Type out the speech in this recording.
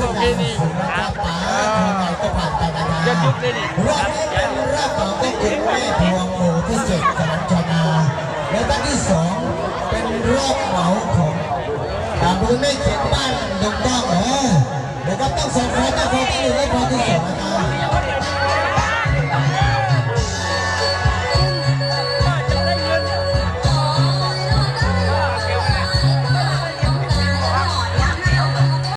ປະເພນີ ສຳລັບປ້າ ເອີ ສ່ວນໃຫຍ່ກໍຜ່ານໄປນະຄະ. ຢອດຍຸກເລີຍນີ້ ຮອບນີ້ເປັນຮອບເໝົາຂອງເຂດແມ່ພວງໝູ່ທີເຈັດ ສະຫວັນຊະນາ ແລະ ທ່ານທີສອງເປັນຮອບເໝົາຂອງ ອ່າ ບໍລິເວນເຂດບ້ານດົງຕ້ອງເດີ ແລະ ກໍຕ້ອງສອງຄົນນະ.